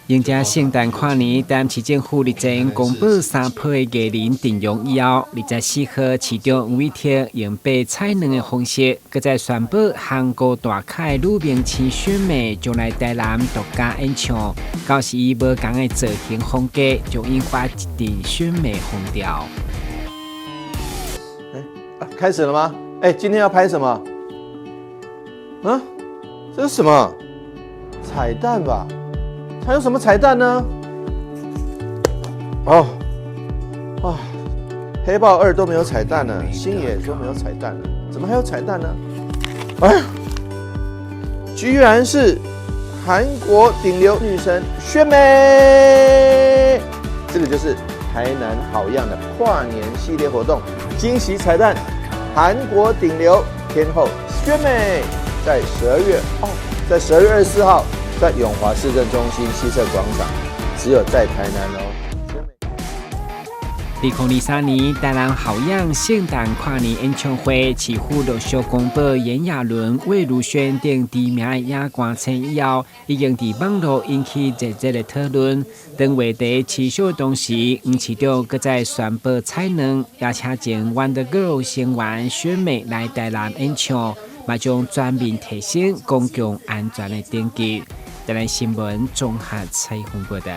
迎接聖誕跨年，台南市政府日前公布三波的藝人陣容以後，24號市長黃偉哲用白彩卵的方式，閣再宣布韓國大咖的女明星宣美將來台南獨家演唱，到時伊無仝的造型風格，將引發一陣選美風潮。欸，開始了嗎？欸，今天要拍什麼？啊，這是什麼？彩蛋吧？還有什麼彩蛋呢？哦，啊，黑豹二都沒有彩蛋呢，星野都沒有彩蛋了，怎麼還有彩蛋呢？哎呀，居然是韓國頂流女神宣美！這個就是台南好樣的跨年系列活動驚喜彩蛋，韓國頂流天后宣美在12月24號，在永華市政中心西側廣場，只有在台南哦。2023年台南好樣聖誕跨年演唱會，市府陸續公布炎亞綸、魏如萱等知名的影歌星以後，已經佇網路引起熱熱的討論。當話題持續同時，黃市長閣再宣布彩卵，邀請前 Wonder Girl 成員宣美來台南演唱，嘛將全面提升公共安全的等級。台南新聞綜合採訪報道。